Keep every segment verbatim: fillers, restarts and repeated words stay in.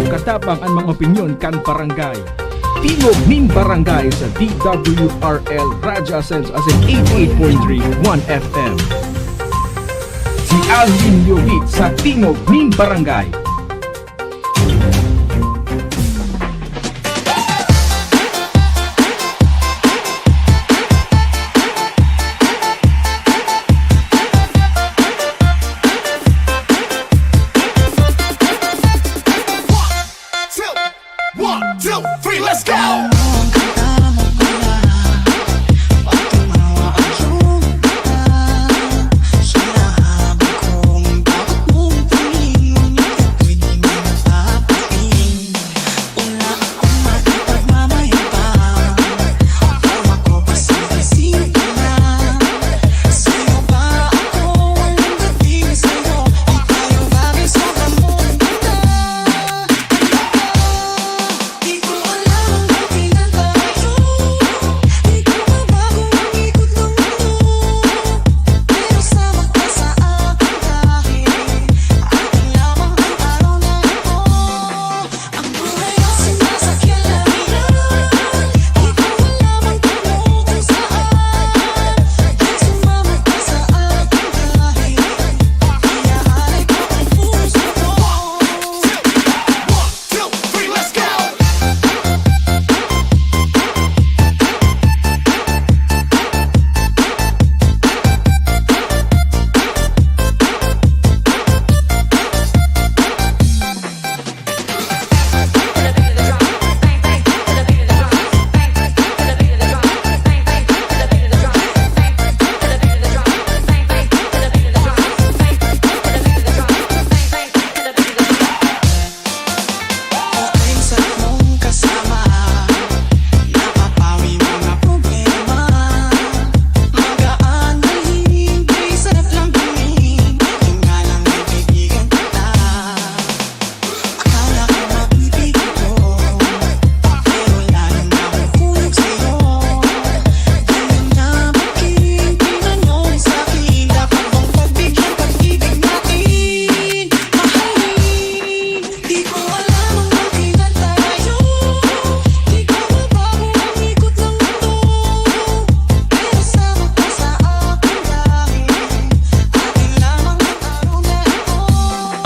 Katabang an mga opinyon kan barangay. Tingog nin Barangay sa D W R L Radyo Asenso asin eighty-eight point three One F M. Si Alvin Yogit sa Tingog nin Barangay. One, two, three, let's go!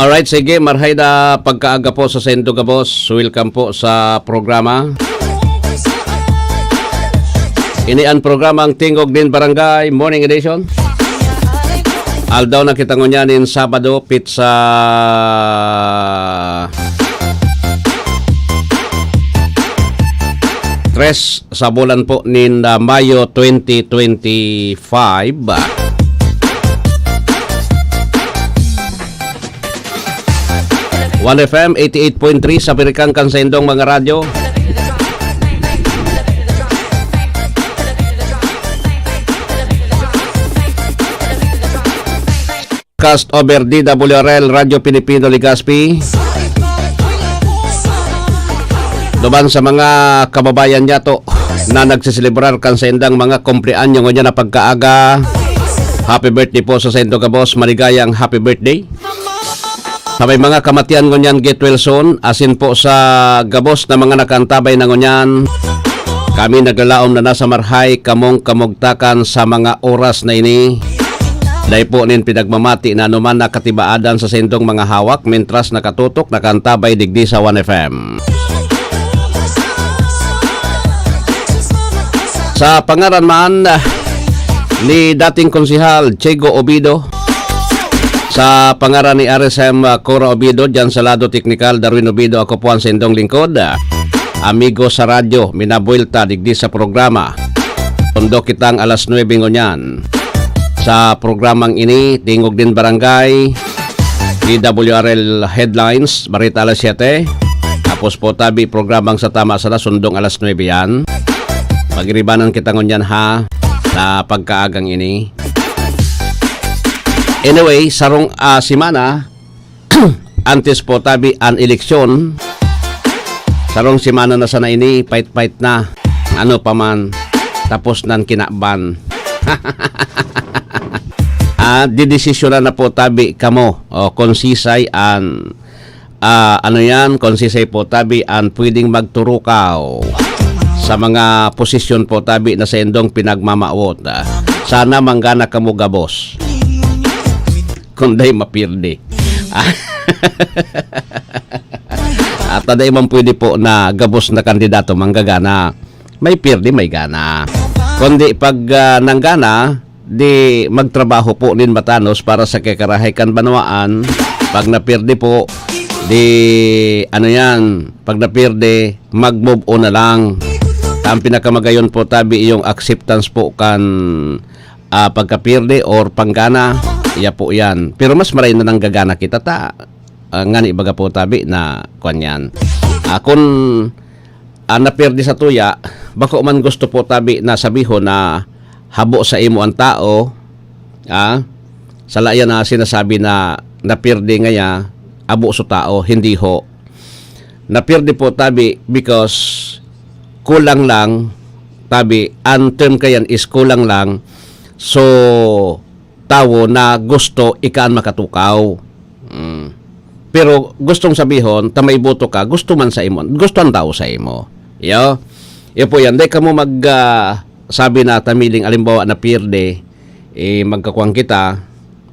Alright, sige, marhay na pagkaaga po sa saindo gabos. Welcome po sa programa. Ini an programang Tingog nin Barangay, Morning Edition. Aldaw na kita ngunyan nin Sabado, pitsa tres sa bulan po nin, ah, Mayo twenty twenty-five. One F M eighty-eight point three sa pirikang kan saindong mga radyo. Cast over D W R L Radyo Pilipino Legazpi. Duman sa mga kababayan niyato na nagseselebrar kan saindang mga kumpleanyo ngunyan na pagkaaga, happy birthday po sa saindo gabos, maligayang happy birthday. Sa may mga kamatian ngunyan, get well soon, asin po sa gabos na mga nakaantabay na ngunyan, kami naglalaom na nasa marhay kamong kamugtakan sa mga oras na ini. Dai po nin pinagmamati na anuman na katibaadan sa saindong mga hawak, mintras nakatutok, nakaantabay digdi sa One F M. Sa pangaran man ni dating Konsehal Chego Obido, sa pangaran ni R S M Cora Obido, diyan sa lado teknikal, Darwin Obido, ako po ang saindong lingkod, amigo sa radyo, minabuelta digdi sa programa. Tondo kitang alas nuebe ngunyan. Sa programang ini, Tingog nin Barangay, D W R L Headlines, Barita Alas Siyete. Tapos po, tabi programang sa tama sa sundong alas nuebe yan. Pagiribanan kita ngunyan, ha, sa pagkaagang ini. Anyway, sarong, ah, semana, antes po tabi an eleksyon, sarong semana na sana ini, pait-pait na. Ano pa man, tapos nan kinaban. Ah, didesisyonan na po tabi kamo o kung sisay an ah, ano yan, konsisay po tabi an pwedeng magturukaw sa mga posisyon po tabi na saindong pinagmamawot. Ah, sana manggana kamo gabos. Kung dai mapirdi. At dai man pwede po na gabos na kandidato manggagana. May pirdi, may gana. Kundi pag, ah, nanggana, di magtrabaho po nin matanos para sa kakarahay kan banwaan. Pag napirdi po, di, ano yan, pag napirdi, mag-move on na lang. Ang pinakamagayon po tabi yung acceptance po kan, ah, pagkapirdi or panggana, iya po yan. Pero mas maray na nanggagana kita ta, ah, ngani baga po tabi na kwan yan. Ah, kun, ah, napirdi sa tuya, bako man gusto po tabi na sabihon na habo sa imo ang tao, ah, sala yan na sinasabi na napirdi ngaya, abo sa tao, hindi ho. Napirdi po tabi because kulang lang, tabi, ang term kayan is kulang lang. So, tawo na gusto ika an makatukaw. Mm. Pero gustong sabihon, ta may boto ka, gusto man sa imo, gusto ang tao sa imo. Iyo. Iyo po yan. Dai kamo mag, ah, sabi na tamiling, alimbawa, na pierde, eh, magkakuwang kita,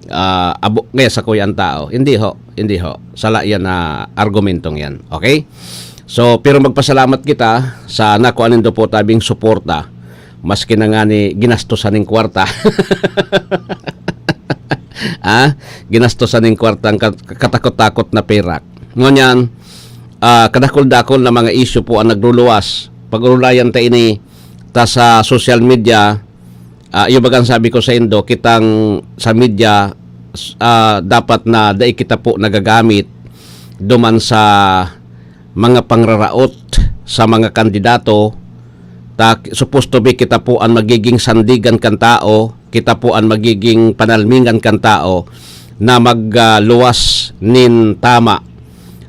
ah, abo, ngaya sa kuya ang tao. Hindi ho, hindi ho. Sala yan na argumentong yan. Okay? So, pero magpasalamat kita sa nakuha nindo po tabing suporta. Maski na nga ni ginastosan ning kwarta. Ah, ginastosan ning kwarta ang kat-, katakot-takot na perak. Ngunyan, ah, kadakol-dakol na mga isyu po ang nagluluwas. Pag-urulayan ta ini ta sa social media, ah, iyo bagang sabi ko sa indo, kitang sa media, s-, ah, dapat na dai kita po nagagamit duman sa mga pangraraot sa mga kandidato. Ta, supposed to be kita po ang magiging sandigan kan tao, kita po ang magiging panalmingan kan tao na mag, ah, luwas nin tama,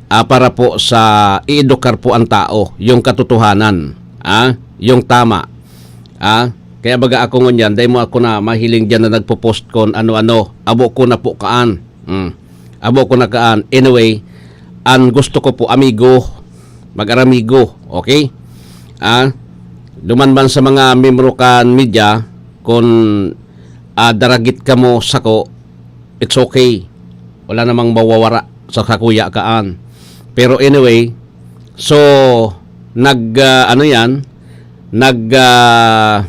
ah, para po sa iedukar po ang tao, yung katotohanan, ah, yung tama, ah. Kaya baga ako ngunyan, dai mo ako na mahiling diyan na nagpo-post kon ano-ano. Abo ko na po kaan. Mm. Abo ko na kaan. Anyway, ang gusto ko po, amigo. Mag-aramigo. Okay? Ah, duman man sa mga membro kan media, kung, ah, daragit kamo sako, it's okay. Wala namang mawawara sa kakuya kaan. Pero anyway, so, nag, ah, ano yan, nag, ah,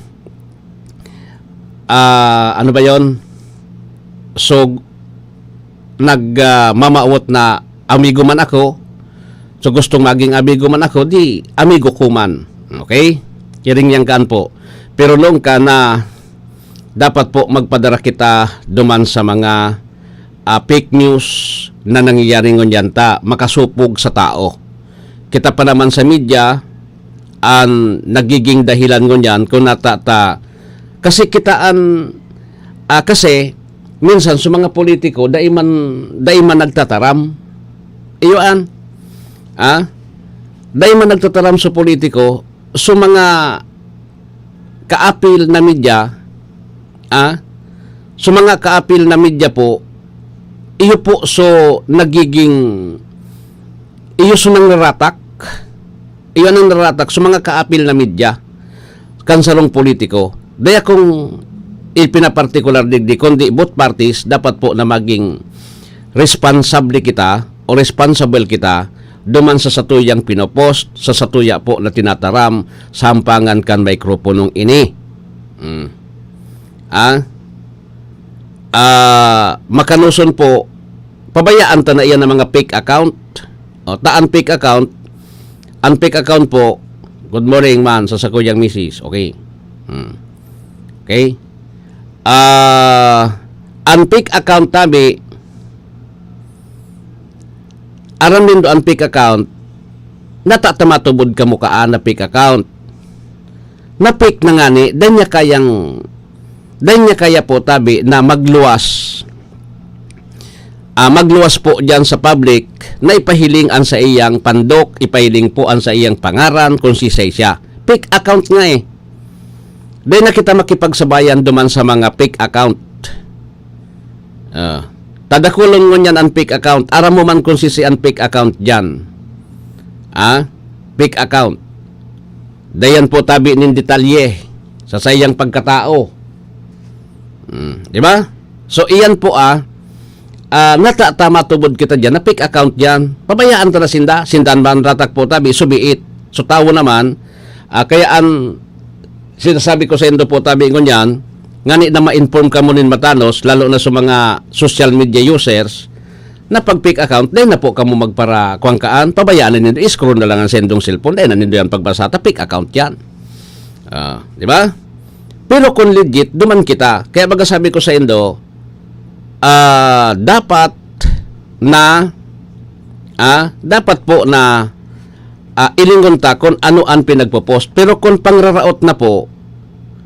ah, ano ba yon? So, nag, ah, mamawot na amigo man ako, so gustong maging amigo man ako, di amigo ko man. Okay? Kiring yang kaan po. Pero noon ka na dapat po magpadara kita duman sa mga, ah, fake news na nangyayari ngunyan ta makasupog sa tao. Kita pa naman sa media, ang nagiging dahilan ngunyan kung nata ta, kasi kita an, ah, kasi minsan sa mga politiko, dai man, dai man nagtataram. Iyo an, ah, dai man nagtataram sa politiko, sa mga kaapil na media, ah, sa mga kaapil na media po, iyo po so nagiging, iyo so nangraratak, iyo nang naratak sa mga kaapil na media kan sarong politiko. Dai akong ipinapartikular digdi, kundi both parties dapat po na maging responsable kita o responsible kita duman sa satuyang pinopost, sa satuya po na tinataram sa hampangan kan mikroponong ini. Mm. Ah? Ah, makanoson po, pabayaan ta na iyan ng mga fake account. O, ta an fake account, an fake account po, good morning man sa sakuyang misis. Okay. Hmm. Okay? Ah, an fake account tabi, aram nindo an fake account, nata ta matubod kamo kaan na fake account. Na fake na ngani, dai niya kayang, dai niya kaya po tabi na magluwas. Ah, magluwas po diyan sa public na ipahiling an sa iyang pandok, ipahiling po an sa iyang pangaran kung sisay siya. Fake account nga eh. Dai na kita makipagsabayan duman sa mga fake account. Ah, Tadakulon ngunyan an fake account. Aram mo man kung sisi an fake account diyan. Ah? Fake account. Dayan po tabi nin detalye sa saiyang pagkatao. Hmm, di ba? So, iyan po, ah, ah, nata-, tama tubod kita diyan, na fake account diyan. Pabayaan ta na sinda. Sinda an manratak po tabi, subiit. So, tawo naman, ah, kaya an sinasabi ko sa indo po tabi ngunyan, ngani na ma-inform kamo nin matanos, lalo na sa mga social media users, na pag fake account, dai na po kamo magpara-, kuwan kaan, pabayaan na nindo, i-scroll na lang an sendong cellphone, dai na nindo yan pagbasa, ta fake account yan. Ah, di ba? Pero kung legit, duman kita. Kaya baga sabi ko sa indo, ah, dapat na, ah, dapat po na, ah, ilingon ta kung ano an pinagpo-post. Pero kung pangraraot na po,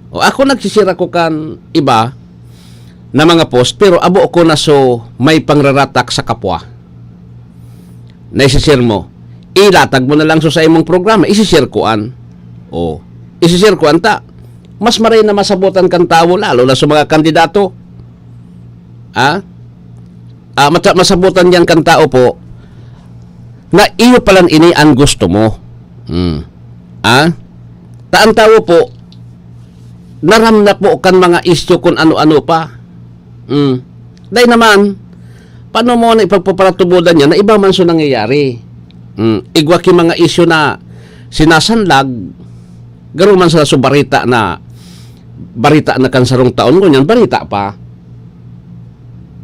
o ako nagsisira ko kan iba na mga post, pero abo ko na so may pangraratak sa kapwa. Na isisir mo. Ilatag mo na lang so sa imong programa, isisir ko an. O, isisir ko an ta. Mas maray na masabotan kan tawo, lalo na sa mga kandidato. Ah? Ah, mata-, masabotan yan kan tao po na iyo palan ini an gusto mo. Hmm. Ah? Ta an tawo po, naram na po kan mga isyu kun ano-ano pa. Hmm. Dai naman, paano mo na ipagpaparatubodan niya na iba man so nangyayari? Hmm. Igwa ki mga isyu na sinasanlag, garo man sa so barita na, barita na kan sarong taon, ngunyan, barita pa.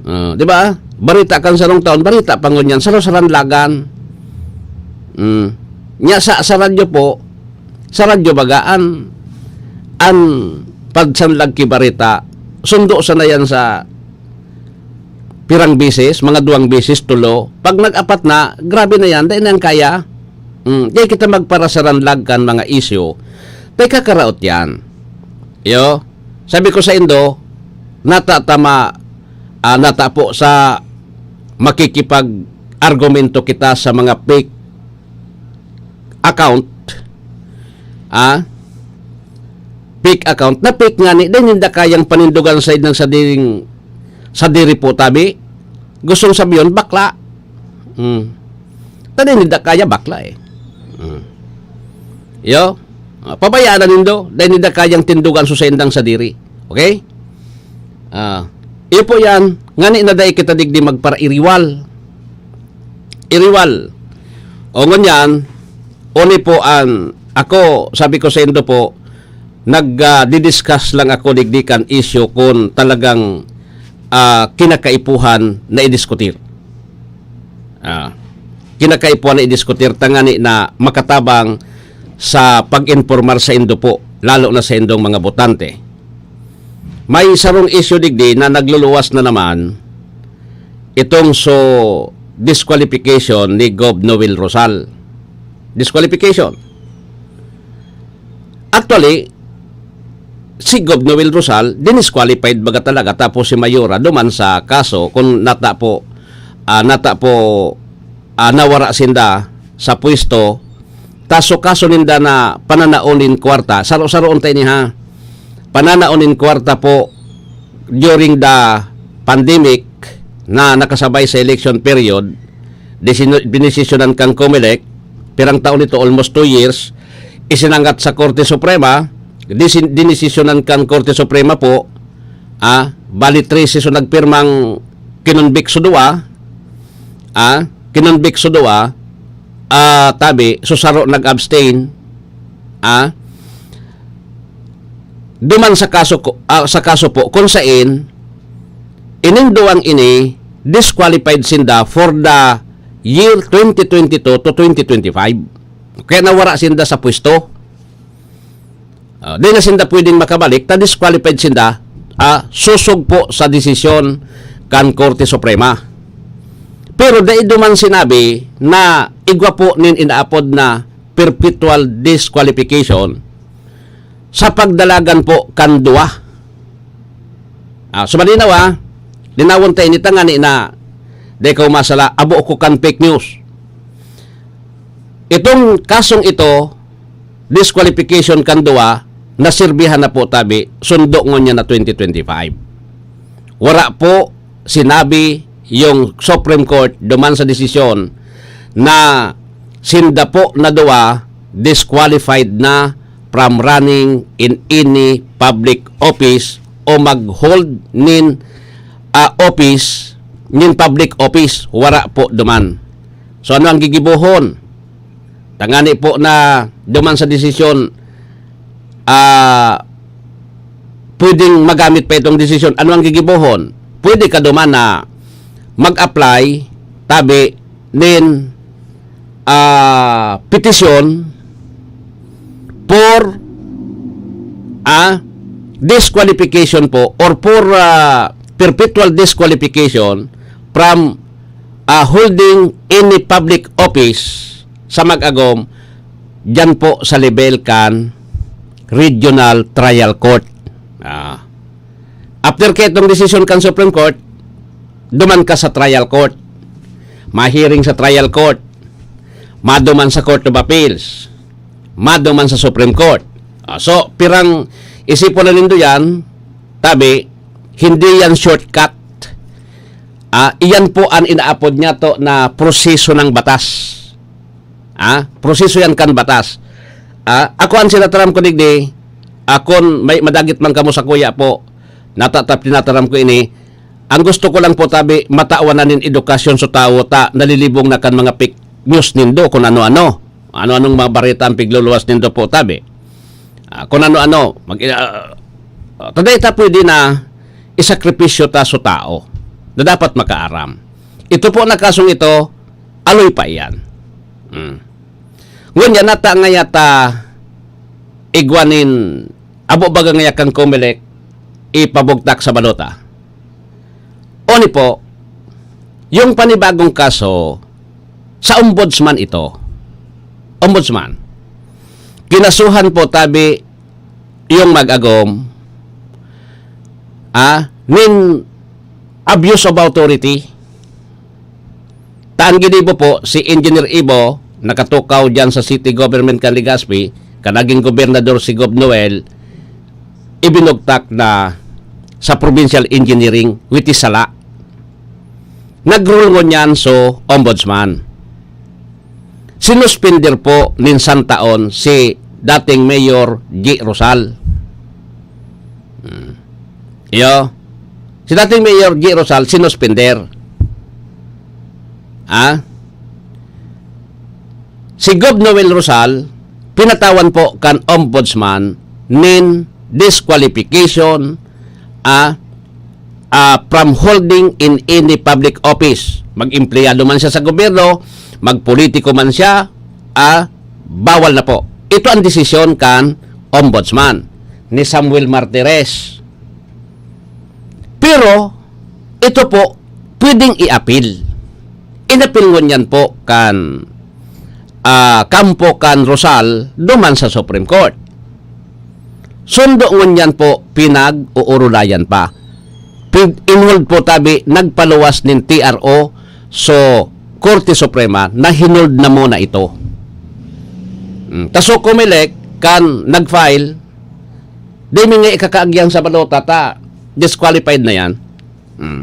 Ah, di ba? Barita kan sarong taon, barita pa ngunyan, saro-saranlagan. Mm. Nya sa, sa radyo po, sa radyo baga, an, an pagsanlag ki barita, sundo sana yan sa pirang beses, mga duwang beses, tulo. Pag nag-apat na, grabe na yan, dai na yan kaya. Mm, dai kita magparasaranlag kan mga isyu. Dai kakaraot yan. Yo, sabi ko sa indo, nata tama, ah, nata po sa makikipag-argumento kita sa mga fake account, ah, fake account, na fake ngani, dai ninda kayang panindugan sa idang sadiring, sadiri po tabi. Gustong sabiyon, bakla. Hmm. Ta dai ninda kaya, bakla eh. Hmm. Yo, ah, pabayaan na nindo, dai ninda kayang tindugan so sa indang sadiri. Okay? Ah, iyo po yan, ngani na dai kita digdi magparairiwal. Iriwal. O ngunyan, oni po an, ako, sabi ko sa indo po, nag, ah, didiscuss lang ako digdi kan issue kun talagang, ah, kinakaipuhan na idiskutir. Ah, kinakaipuhan na idiskutir tangani na makatabang sa pag-informar sa indo po, lalo na sa indong mga botante. May sarong issue digdi na nagluluwas na naman, itong so disqualification ni Gov Noel Rosal. Disqualification. Actually, si Gov Noel Rosal, dinisqualified baga talaga, tapos si Mayora duman sa kaso, kung nata po, ah, nata po, ah, nawara sinda sa pwesto, ta so kaso ninda na pananaon nin kwarta, saro-saro unta ini ha, pananaon nin kwarta po during the pandemic na nakasabay sa election period, desino-, binisisyonan kan Comelec, pirang taon ito, almost two years, isinangat sa Korte Suprema, disin-, dinisisyonan kan Korte Suprema po, ah, bali trese so nagpirmang kinonvict so duwa, ah, kinonvict so duwa, ah, tabi, so saro nag-abstain, ah, duman sa kaso ko, ah, sa kaso po, kung sain, ining duwang ini, disqualified sinda for the year twenty twenty-two to twenty twenty-five. Kaya nawara sinda sa pwesto. Ah, di na sinda pwedeng makabalik, ta disqualified sinda, ah, sosog po sa desisyon kan Korte Suprema. Pero dai duman sinabi na igwa po nin inaapod na perpetual disqualification sa pagdalagan po kan duwa. Ah, so malinaw, ah, linawon ta ini tangani na di kaw masala, abo ko kan fake news. Itong kasong ito, disqualification kan duwa, nasirbihan na po tabi, sundo ngunyan na twenty twenty-five. Wara po sinabi yung Supreme Court duman sa desisyon na sinda po na duwa disqualified na from running in any public office o mag-hold nin, ah, office, nin public office, wara po duman. So, ano ang gigibohon? Tangani po na duman sa desisyon, ah, pwedeng magamit pa itong desisyon. Ano ang gigibohon? Pwede ka duman na mag-apply, tabi, nin, ah, petition for, ah, disqualification po or for, ah, perpetual disqualification from, ah, holding any public office sa mag-agom, diyan po sa level kan Regional Trial Court. Ah. After kaitong desisyon kan Supreme Court, duman ka sa trial court. Mahearing sa trial court. Maduman sa Court of Appeals. Maduman sa Supreme Court. Ah, so, pirang isipon na nindo yan, tabi, hindi yan shortcut. Ah, iyan po an inaapod niya to na proseso ng batas. Ah, proseso yan kan batas. Ah, ako ang sinataram ko digdi, akon may madagit man kamo sa kuya po, natatap tinataram ko ini. Ang gusto ko lang po tabi, matawan na nin edukasyon sa tawo ta nalilibong na kan mga fake news nindo kung ano-ano. Ano-anong mga bareta ang pigluluwas nindo po tabi. Ah, kung ano-ano, mag, ah, ah, ta dai ta pwede na isakripisyo ta sa tao na dapat makaaram. Ito po na kasong ito, aloy pa iyan. Mm. Ngunyan, nata ngaya ta igwa nin abo baga ngaya kan Comelec ipabugtak sa balota. Oni po, yung panibagong kaso, sa ombudsman ito. Ombudsman. Kinasuhan po tabi yung mag-agom, ah, nin abuse of authority. Ta an ginibo po, si Engineer Ibo, nakatukaw diyan sa city government kan Legazpi, kan naging gobernador si Gob Noel, ibinugtak na sa provincial engineering, which is sala. Nag-rule ngunyan so ombudsman. Sinuspender po nin santaon si dating Mayor G. Rosal. Hmm. Iyo. Si dating Mayor G. Rosal, sinuspender. Ah? Si Gob Noel Rosal, pinatawan po kan ombudsman nin disqualification, ah, ah, from holding in any public office. Mag-empleyado man siya sa gobyerno, magpolitiko man siya, ah, bawal na po. Ito ang desisyon kan ombudsman ni Samuel Martires. Pero ito po, pwedeng i-appeal. Inapil ngunyan po kan, ah, kampo kan Rosal duman sa Supreme Court. Sundo ngunyan po, pinag-uurulayan pa. Pin-, inhold po tabi, nagpaluwas nin T R O so Korte Suprema na hinold na muna ito. Mm, ta so Comelec kan nag-file, di mi nga ikakaagyan sa balota ta disqualified na yan. Mm.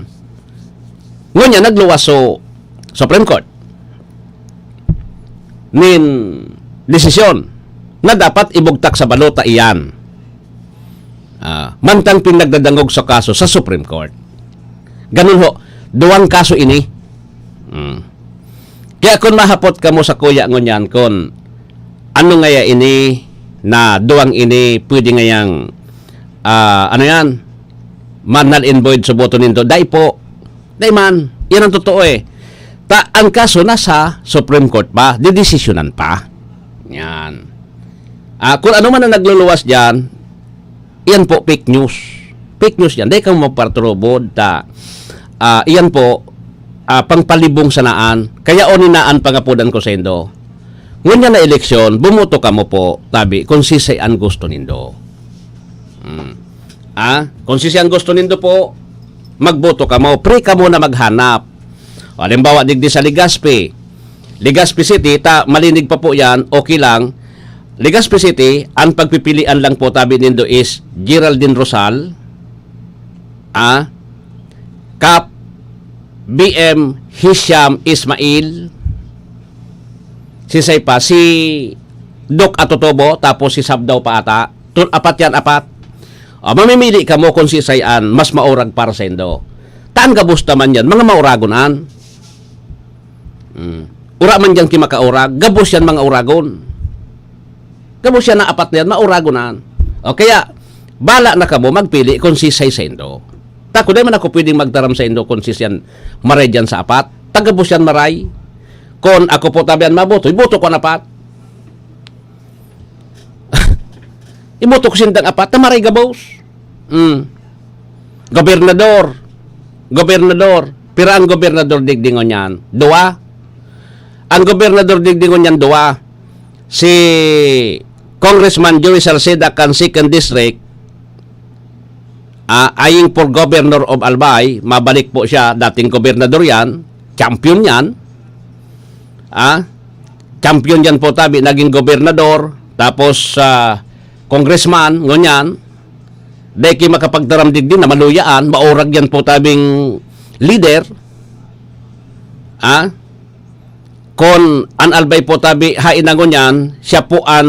Ngunyan, nagluwas so Supreme Court nin desisyon na dapat ibugtak sa balota iyan. Ah, mantang pinagdadangog sa kaso sa Supreme Court. Ganun ho, duwang kaso ini. Mm. Kaya kung mahapot kamo sa kuya ngunyan, kung ano ngaya ini na duwang ini pwede ngayang, ah, ano yan, man null and void sa boto nindo, dai po. Dai man. Yan ang totoo eh. Ta, ang kaso nasa Supreme Court pa, didesisyonan pa. Yan. Ah, kung ano man ang nagluluwas dyan, iyan po, fake news. Fake news yan. Dai kamo magpatrubod ta, ah, iyan po, ah, pangpalibong sanaan. Kaya oninaan pangapodan ko sa indo. Ngunyan na eleksyon, bumoto kamo po, tabi, kung sisay an gusto nindo. Hmm. Ah, kung sisay an gusto nindo po, magboto kamo. Pre kamo na maghanap. O, halimbawa, digdi sa Legazpi. Legazpi City, ta, malinig pa po yan, okay lang. Legazpi City, ang pagpipilian lang po, tabi nindo, is Geraldine Rosal, ah, Kap B M Hisham Ismail, si Sai pa, si Doc Atotobo, tapos si Sabdaw pa ata. Tun-, apat yan, apat. O, mamimili kamo kung si Sai an mas maurag para sa indo. Taan gabos naman yan, mga mauragon an. Hmm. Ura man yan ki makaurag, gabos yan mga uragon. Gabos yan na apat na yan, mauragon an. O kaya, bala na kamo magpili kung si Sai sa indo. Tako, di man ako pwedeng magtaram sa indo kung si siyan maray dyan sa apat. Tagabos yan maray. Kung ako po tabi an maboto, iboto ko an apat. Iboto ko sindang apat na maray gabos. Mm. Gobernador. Gobernador. Pira ang gobernador digdi ngunyan? Duwa. Ang gobernador digdi ngunyan, duwa. Si Congressman Joey Salceda kan Second District, ah, eyeing for Governor of Albay, mabalik po siya, dating gobernador yan, champion yan. Ah, champion yan po tabi, naging gobernador, tapos, ah, congressman, ngunyan. Dai ki makapagtaram digdi na maluyaan, maurag yan po tabing leader. Ah, kon an Albay po tabi, hain na ngunyan, siya po an,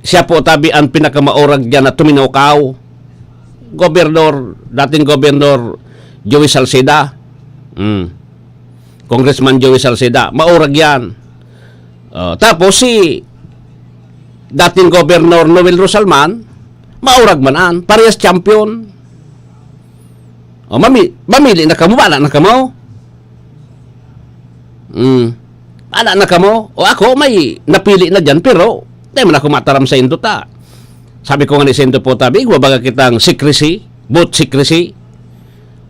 siya po tabi an pinakamaurag diyan na tuminukaw. Gobernador, dating Gobernador Joey Salceda. Mm. Congressman Joey Salceda, maurag yan. Oh, tapos si dating Gobernador Noel Rosalman, maurag man an, parehas champion. O, mami-, mamili na kamo, bala na kamo. Mm. Bala na kamo. O ako, may napili na dyan, pero di man ako mataram sa indo ta. Sabi ko nga ni Sendo po, tabi, igwa baga kitang secrecy, both secrecy.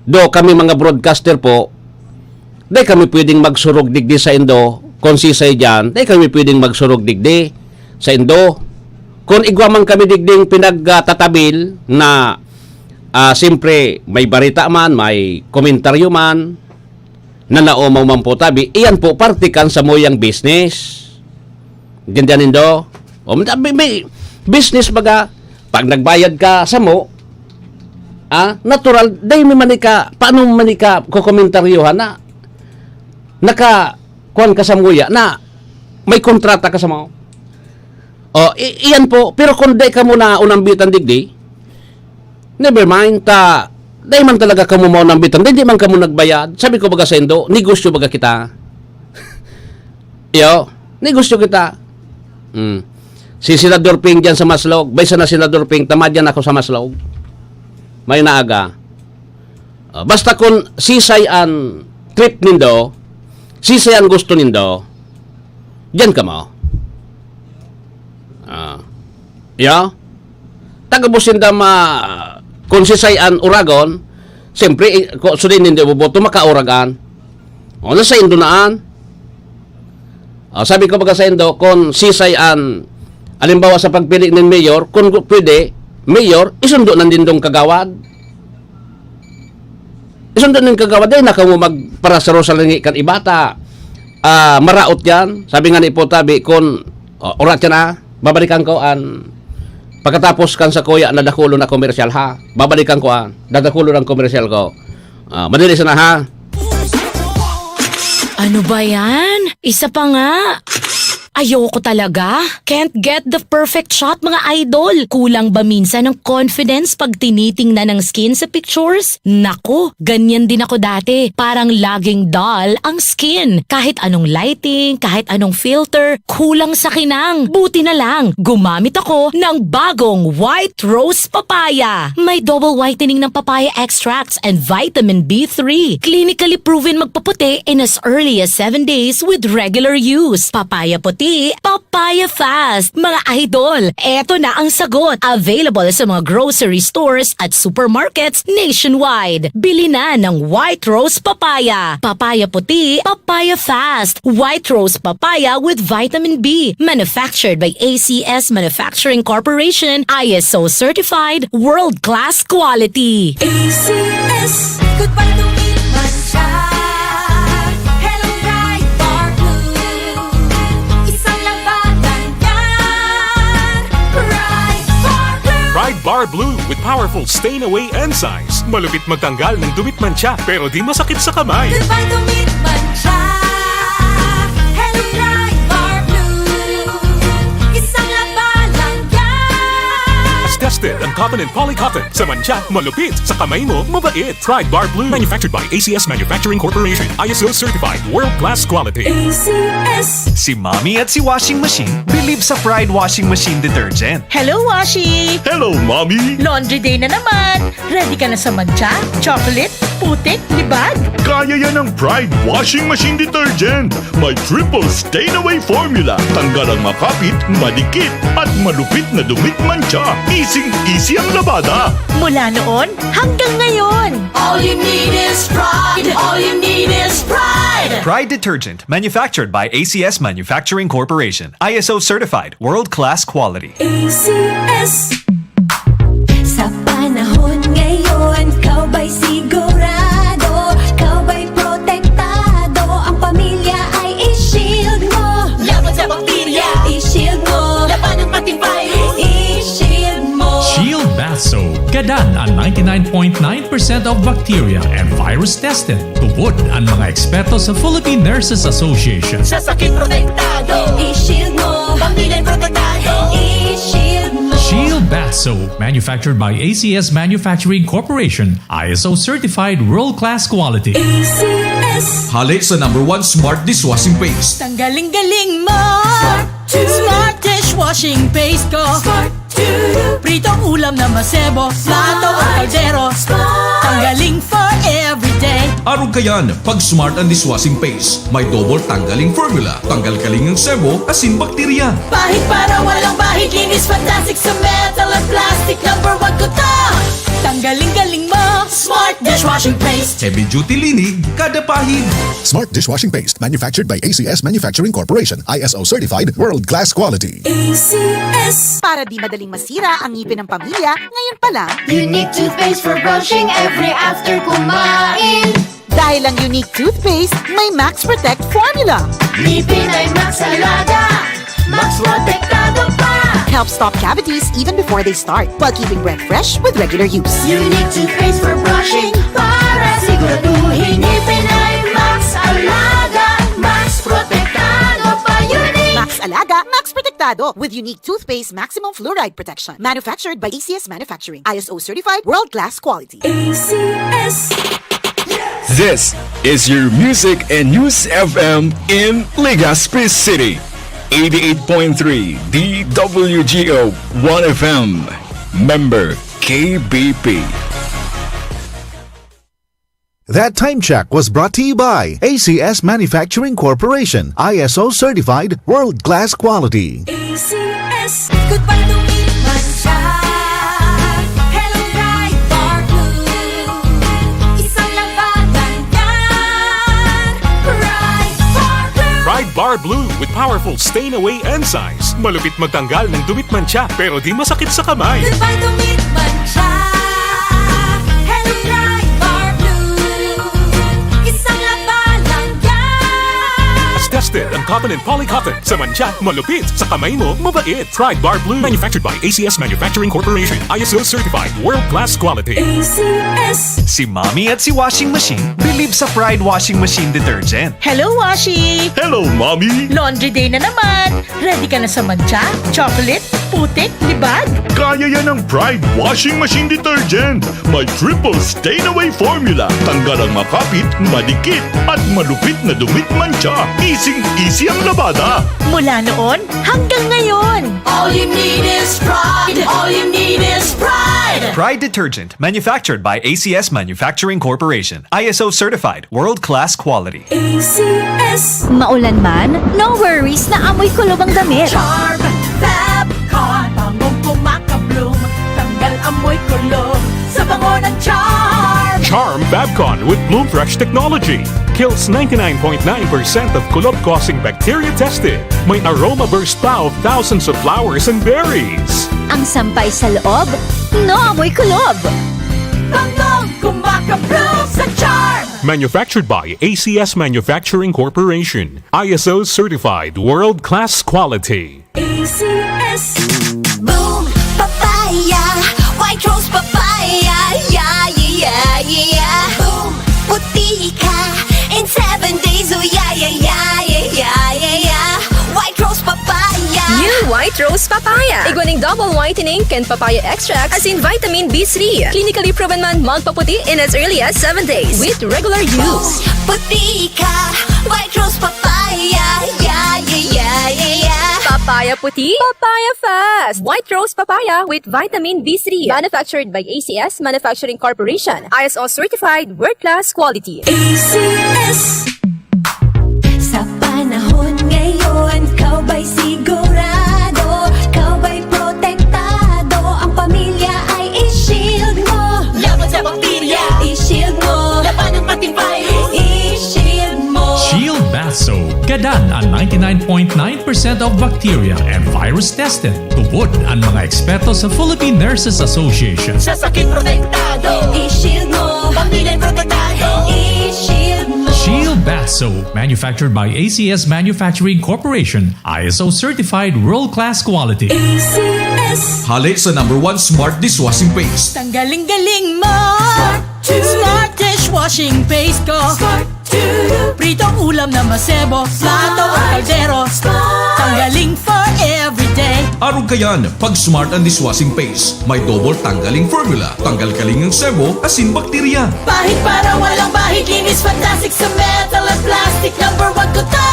Do kami mga broadcaster po, di kami pwedeng magsurog digdi sa indo, kung sisay dyan, di kami pwedeng magsurog digdi sa indo. Kung igwa man kami digding pinagtatabil na, ah, siyempre, may barita man, may komentaryo man, na naomaw man po tabi, iyan po parte kan samuyang business. Ganyan nindo. O, may, may business baga, pag nagbayad ka samo, ah, natural, dahil may manika, paano manika kukomentaryohan na naka, kuwan ka sa muya, na may kontrata ka sa mga, o, i-, iyan po, pero kung di ka muna unambitan digdi, never mind, ta, dai man talaga kamo maunambitan, di, di man kamo nagbayad. Sabi ko baga sa indo, negosyo baga kita. Iyo, negosyo kita. Mm. Si Senador Ping dyan sa Maslog, bay sana Senador Ping, tama dyan ako sa Maslog. May naaga. Ah, basta kun sisay an trip nindo, sisay an gusto nindo, diyan kamo. Ah. Iyo? Tagabos sinda ma-, kun sisay an uragon, siyempre, i-, ku-, sudin nindo iboboto, makauragan. O, nasa indo na an. Ah, sabi ko baga sa indo, kun sisay an, halimbawa sa pagpili nin mayor, kun gu-, pwede, mayor, isundo na nindong kagawad. Isundo nin kagawad, dai na kamo magparasaro sa langi kan iba ta, ah, maraot yan. Sabi nga ni Ipo Tabi, kun, o, urat yan, ah, babalikan ko an, pagkatapos kan sakuya na dakulon na komersyal, ha? Babalikan ko an, dadakulon ang komersyal ko. Ah, madali sana, ha? Ano ba yan? Isa pa nga. Ayoko talaga. Can't get the perfect shot, mga idol. Kulang ba minsan ang confidence pag tinitingnan ang skin sa pictures? Naku, ganyan din ako dati. Parang laging dull ang skin. Kahit anong lighting, kahit anong filter, kulang sa kinang. Buti na lang, gumamit ako ng bagong White Rose Papaya. May double whitening ng papaya extracts and vitamin B three. Clinically proven magpaputi in as early as seven days with regular use. Papaya puti, papaya fast. Mga idol, eto na ang sagot. Available sa mga grocery stores at supermarkets nationwide. Bili na ng White Rose Papaya. Papaya puti, papaya fast. White Rose Papaya with vitamin B. Manufactured by A C S Manufacturing Corporation. I S O certified. World class quality. A C S. Goodbye to me, man siya. Hello, Pride Bar Blue. Isang labanan yan. Pride Bar Blue. Pride Bar Are blue with powerful stain away enzymes. Malupit magtanggal ng dumi at mantsa, pero di masakit sa kamay. Goodbye dumi at mantsa. Hello, Pride Bar Blue. Isang laba lang yan. Tested ang cotton and poly cotton. Sa mantsa, malupit. Sa kamay mo, mabait. Pride Bar Blue. Manufactured by A C S Manufacturing Corporation. I S O certified. World class quality. A C S. Si Mommy at si Washing Machine believe sa Pride Washing Machine Detergent. Hello, Washi! Hello, Mommy! Laundry day na naman! Ready ka na sa mantsa, chocolate, putik, libag? Kaya yan ng Pride Washing Machine Detergent. May triple stain away formula. Tanggal ang makapit, madikit, at malupit na dumi at mantsa. Easy-easy ang labada. Mula noon hanggang ngayon. All you need is Pride. All you need is Pride. Pride Detergent, manufactured by A C S Manufacturing Corporation. I S O certified, world-class quality. A C S. Sa panahon ngayon, ikaw ba'y sigurado? Ikaw ba'y protektado? Ang pamilya ay i-shield mo. Laban sa bakterya. I-shield mo. Labanan pati virus. I-shield mo. Shield Bath Soap. Gadan ang ninety-nine point nine percent of bacteria and virus tested. Tubod ang mga eksperto sa Philippine Nurses Association. Sa sakit protektado. I-shield mo. Pamilya protektado. I-shield mo. Shield Bath Soap, manufactured by A C S Manufacturing Corporation, I S O certified world-class quality. A C S. Hale sa number one smart dishwashing paste. Tanggaling-galing mo! Smart dishwashing paste ko. Smart Pritong ulam na masebo, plato o kaldero. Tanggaling for everyday. Arog kayan, pag Smart ang dishwashing paste, may double tanggaling formula. Tanggal-galing ang sebo, asin bakterya. Pahid para walang bahid, linis fantastic sa metal at plastic. Number one ko to. Tanggaling-galing mo, Smart dishwashing paste. Heavy duty linig, kada pahid. Smart dishwashing paste, manufactured by A C S Manufacturing Corporation, I S O certified, world class quality. A C S. Para di madaling masira ang ngipin ng pamilya, ngayon pa lang. Unique toothpaste for brushing every after kumain. Dahil ang Unique toothpaste, may Max Protect formula. Ngipin ay Max Alaga, Max Protektado pa. Help stop cavities even before they start, while keeping breath fresh with regular use. Unique toothpaste for brushing para siguraduhin ngipin ay Max Alaga, Max Protektado pa. Unique. Max Alaga, Max Protektado with Unique Toothpaste Maximum Fluoride Protection. Manufactured by A C S Manufacturing. I S O certified, world-class quality. A C S. This is your Music and News F M in Legazpi City. Eighty-eight point three D W G O One F M. Member K B P. That time check was brought to you by A C S Manufacturing Corporation, I S O certified, world class quality. A C S. Goodbye dumi at mantsa. Hello, Pride Bar Blue. Isang labanan yan. Pride Bar Blue. Pride Bar Blue with powerful stain away enzymes. Malupit magtanggal ng dumi at mantsa, pero di masakit sa kamay. Goodbye dumi at mantsa. Hello, Pride Bar Blue. Isang labanan yan. Tested ang cotton and poly cotton. Sa mantsa, malupit. Sa kamay mo, mabait. Pride Bar Blue. Manufactured by A C S Manufacturing Corporation. I S O certified. World class quality. A C S. Si Mommy at si Washing Machine believe sa Pride Washing Machine Detergent. Hello, Washi! Hello, Mommy! Laundry day na naman! Ready ka na sa mantsa, chocolate, putik, libag? Kaya yan ng Pride Washing Machine Detergent. May triple stain away formula. Tanggal ang makapit, madikit, at malupit na dumi at mantsa. Easy-easy ang labada. Mula noon hanggang ngayon. All you need is Pride. All you need is Pride. Pride Detergent, manufactured by A C S Manufacturing Corporation. I S O certified, world-class quality. A C S. Maulan man, no worries na amoy kulob ang damit. Charm Fab Con, bangong kumaka-bloom, tanggal amoy kulob sa bango ng Charm. Charm Fab Con with Bloom Fresh technology kills ninety-nine point nine percent of kulob-causing bacteria tested. May aroma burst pa of thousands of flowers and berries. Ang sampay sa loob, no amoy kulob. Bangong kumaka-bloom sa Charm. Manufactured by A C S Manufacturing Corporation. I S O certified world-class quality. A C S. Boom Papaya, White Rose Papaya, yeah, yeah, yeah, yeah, yeah. Boom! Puti ka in seven days, oh yeah, yeah, yeah, yeah, yeah, yeah, yeah. White Rose Papaya. New White Rose Papaya. Igwa ning double whitening kan papaya extract, as in vitamin B three. Clinically proven man magpaputi in as early as seven days with regular use. Puti ka, White Rose Papaya, yeah, yeah, yeah, yeah, yeah. Papaya puti, papaya fast. White Rose Papaya with vitamin B three. Manufactured by A C S Manufacturing Corporation. I S O certified, world-class quality. A C S. Sa panahon ngayon, ikaw ba'y sigurado? Ikaw ba'y protektado? Ang pamilya ay i-shield mo. Laban sa bakterya, i-shield mo. Laban ng pating virus, i-shield mo. Shield Bath Soap. Gadan an ninety-nine point nine percent of bacteria and virus tested. Tubod an mga eksperto sa Philippine Nurses Association. Sa sakit protektado, i-shield mo. Pamilya protektado, i-shield mo. Shield Bath Soap, manufactured by A C S Manufacturing Corporation, I S O certified world-class quality. A C S. Hale sa number one smart dishwashing paste. Tanggaling-galing mo! Smart dishwashing paste ko. Pritong ulam na masebo, plato o kaldero. Tanggaling for everyday. Arog kayan, pag Smart an dishwashing paste, may double tanggaling formula. Tanggal kaling ang sebo, asin bakterya. Pahid para walang bahid, linis fantastic sa metal at plastic. Number one ko to.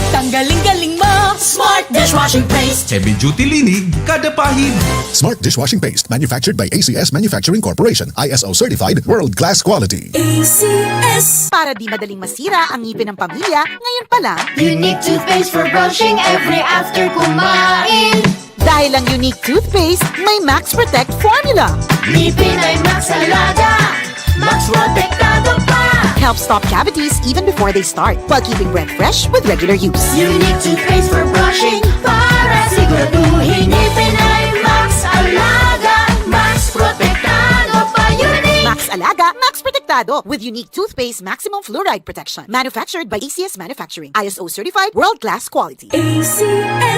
Tanggaling-galing mo, Smart dishwashing paste. Heavy duty linig, kada pahid. Smart dishwashing paste, manufactured by A C S Manufacturing Corporation, I S O certified, world class quality. A C S. Para di madaling masira ang ngipin ng pamilya, ngayon pa lang. Unique toothpaste for brushing every after kumain. Dahil ang Unique toothpaste may Max Protect formula. Ngipin ay Max Alaga, Max Protektado pa. Help stop cavities even before they start, while keeping breath fresh with regular use. Unique toothpaste for brushing para siguraduhin ngipin ay Max Alaga, Max Protektado pa. Unique. Max Alaga, Max Protektado with Unique toothpaste maximum fluoride protection. Manufactured by A C S Manufacturing. I S O certified, world-class quality. A C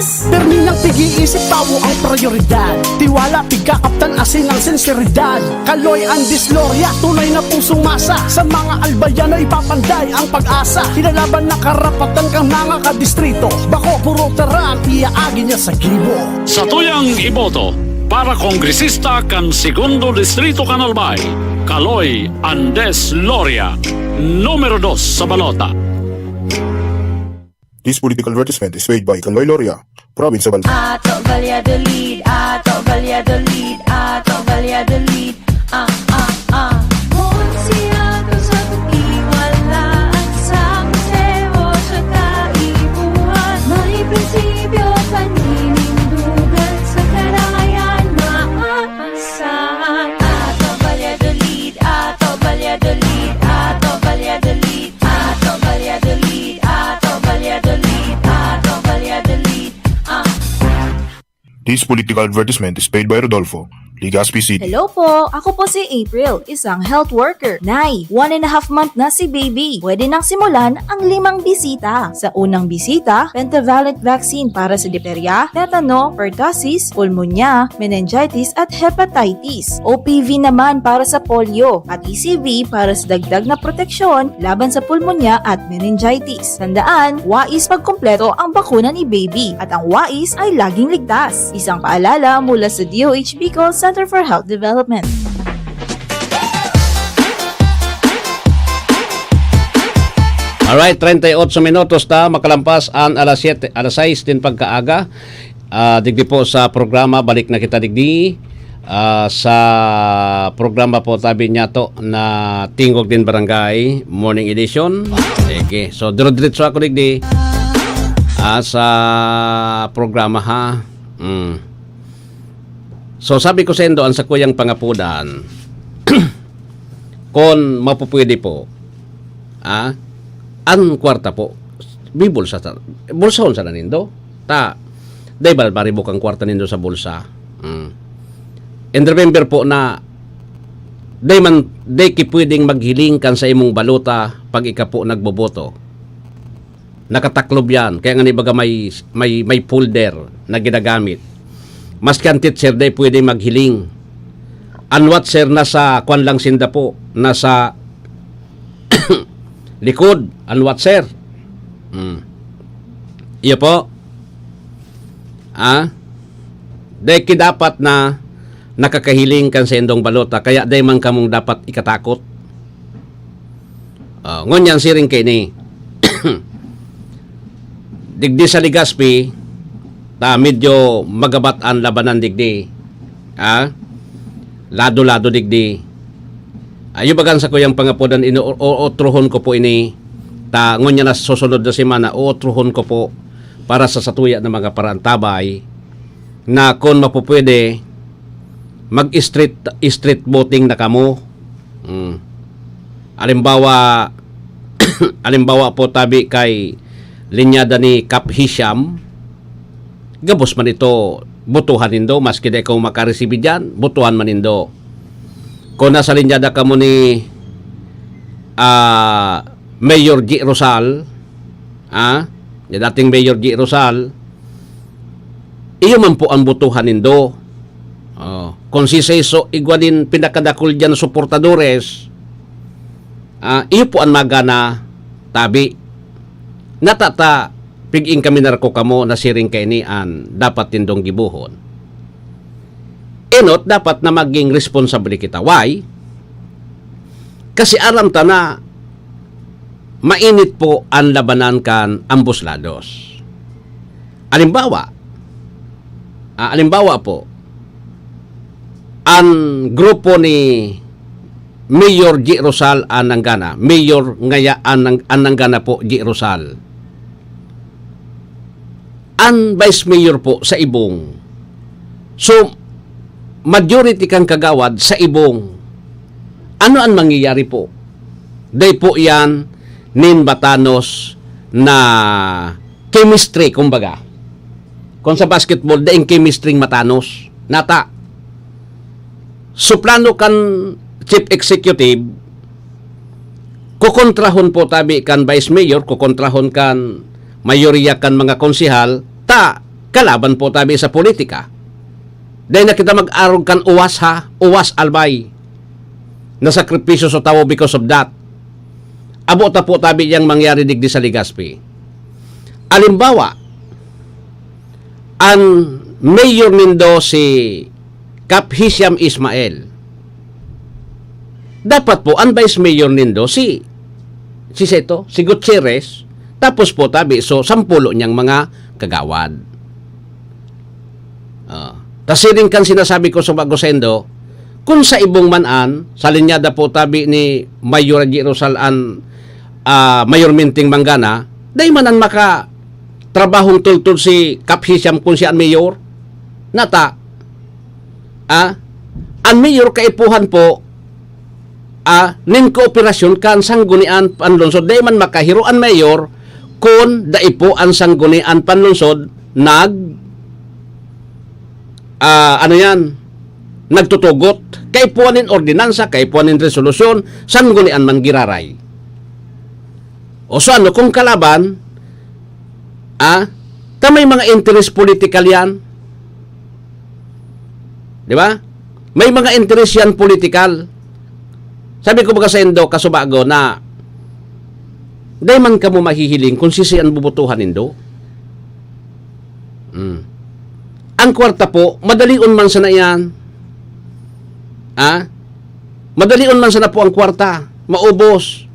S. Permi nang pig-iisip, tawo ang prioridad. Tiwala, pigkakaptan, asin ang sinseridad. Kaloy Andes Loria, tunay na pusong masa. Sa mga albayan na ipapanday ang pag-asa. Kinalaban na karapatan kang mga kadistrito. Bako, puro tara ang iaagi niya sa gibo. Satuyang iboto para kongresista kan Segundo Distrito kan Albay, Kaloy Andes Loria, numero dos sa balota. This political advertisement is paid by Kaloy Loria, Province of Albay. Ato Valladolid, Ato Valladolid, Ato Valladolid. Ah, ah, ah. Kun siya to sa pagtiwala at sa museo sa kaipuhan, may prinsipyo, paninindugan sa karayan, maaasahan. Ato Valladolid, Ato Valladolid, Ato Valladolid, Ato Valladolid, Ato Valladolid, Ato Valladolid. Ah. This political advertisement is paid by Rodolfo, Legazpi City. Hello po! Ako po si April, isang health worker. Nay, one and a half month na si baby. Pwede nang simulan ang limang bisita. Sa unang bisita, pentavalent vaccine para sa diphtheria, tetano, pertussis, pulmonya, meningitis at hepatitis. O P V naman para sa polio at E C V para sa dagdag na proteksyon laban sa pulmonya at meningitis. Tandaan, wais pagkumpleto ang bakuna ni baby at ang wais ay laging ligtas. Isang paalala mula sa D O H Bicol Center for Health Development. Alright, treinta y ocho minutos ta makalampas an alas siyete, alas sais din pagkaaga. Ah, digdi po sa programa, balik na kita digdi. Ah, sa programa po tabi niyato na Tingog nin Barangay, Morning Edition. Sige. So, dire-diretso ako digdi, ah, sa programa, ha. Mm. So, sabi ko sa indo, ang sakuyang pangapudan, kon mapupwede po, ah, an kwarta po, bibulsa sa, bulsahon sana nindo. Ta, dai ba maribok ang kwarta nindo sa bulsa? Mm. And remember po na, dai man, dai ki pwedeng maghiling kan sa imong balota pag ika po nagboboto. Nakataklob yan. Kaya nga, ni baga, may, may, may folder na ginagamit. Maski ang teacher, dai pwedeng maghiling. An watcher nasa kwan lang sinda po, nasa likod, an watcher. Hmm. Iyo po. Ah? Dai ki dapat na nakakahiling kan saindong balota, kaya dai man kamong dapat ikatakot. Ah, ngunyan siring kaini. Digdi sa Legazpi, ta medyo magabat an labanan digdi. Ah? Lado-lado digdi. Ayo bagan sa kuyang pangapodan, ino-, o-, ootrohon ko po ini. Ta, ngunyan na susunod na semana, ootrohon ko po para sa satuya na mga paraantabay na kun mapupwede, mag-street, street voting na kamo. Mm. Alimbawa, alimbawa po tabi kay linyada ni Kap Hisham, gabos man ito, botohan nindo, maski dai kamo makaresibi diyan, botohan man nindo. Kung nasa linyada kamo ni, ah, Mayor G Rosal, ah, ni dating Mayor G Rosal, iyo man po ang botohan nindo. Oh, kung si Seso igwa nin pinakadakul diyan na suportadores, ah, iyo po an magana tabi. Natata, pig-ingkaminar ko kamo na siring kaini an dapat nindong gibohon. Enot, dapat na maging responsable kita. Why? Kasi aram ta na mainit po an labanan kan ambos lados. Alimbawa, ah, alimbawa po, an grupo ni Mayor G Rosal an nanggana, Mayor ngaya an nang-, an nanggana po, G Rosal. An Vice Mayor po sa Ibong. So, majority kan kagawad sa Ibong. Ano an mangyayari po? Dai po yan nin batanos na chemistry, kumbaga. Kung sa basketball, daing chemistry matanos. Nata, suplano kan chief executive, kukontrahon po tabi kan vice mayor, kukontrahon kan mayoriya kan mga konsehal, ta kalaban po tabi sa politika. Dai na kita mag-arog kan uwas ha, uwas albay. Nasakripisyo sa tawo because of that. Abo ta po tabi yang mangyari digdi sa Legazpi. Alimbawa, an mayor nindo si Kap Hisham Ismael. Dapat po, an vice mayor nindo si, si Seto, si Gutierrez, tapos po tabi, so, sampulo niyang mga kagawad. Ah, ta siring kan sinasabi ko sa bago saindo, kun sa Ibong man an, sa linyada po tabi ni Mayor G Rosal an, ah, mayormenteng manggana, dai man an makatrabahong tultol si Kap Hisham kun siya an mayor. Nata, ah, an mayor kaipuhan po, ah, nin kooperasyon kan sanggunian panlungsod. Dai man makahiro an mayor kun dai po an sanggunian panlungsod nag, ah, ano yan, nagtutugot. Kaipuhan nin ordinansa, kaipuhan nin resolusyon, sanggunian man giraray. O so ano, kung kalaban, ah, ta may mga interes politikal yan. Di ba? May mga interes yan politikal. Sabi ko baga saindo, kasubago, na dai man kamo mahihiling kung sisay an bubotohan nindo. Hmm. Ang kwarta po, madalion man sana yan. Ah? Madalion man sana po ang kwarta, maubos.